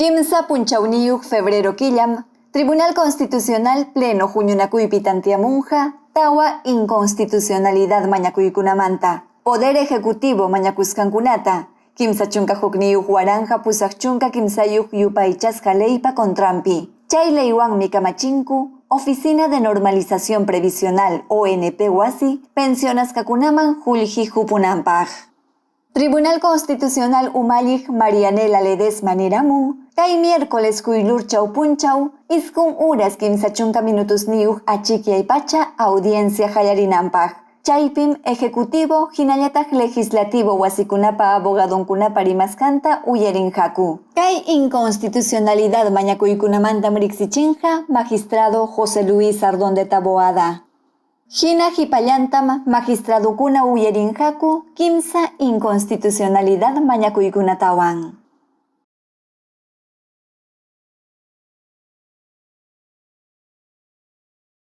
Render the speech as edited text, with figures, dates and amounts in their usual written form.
Kimsa punchawniyuq febrero killam, Tribunal Constitucional Pleno huñunakuypi tantiamunqa tawa inconstitucionalidad mañakuykunamanta, Poder Ejecutivo mañakusqankunata, 31 083 yupaychasqa leypa contranpi. Chay leywanmi kamachinku Oficina de Normalización Previsional ONP wasi pensionasqakunaman qullqi hupunanpaq. Tribunal Constitucional umalliq Marianela Ledesma niramun, kay miércoles quyllurchaw punchaw, 9 uras 30 minutusniyuq achikyay pacha audiencia qallarinanpaq. Chaypim Ejecutivo hinallataq Legislativo wasikunapa abogadonkunapa rimasqanta uyarinqaku. Kay inconstitucionalidad mañakuykunamantam riqsichinqa magistrado José Luis Ardón de Taboada. Hina qipallantam magistradukuna uyarinqaku kimsa inconstitucionalidad mañakuykunatawan.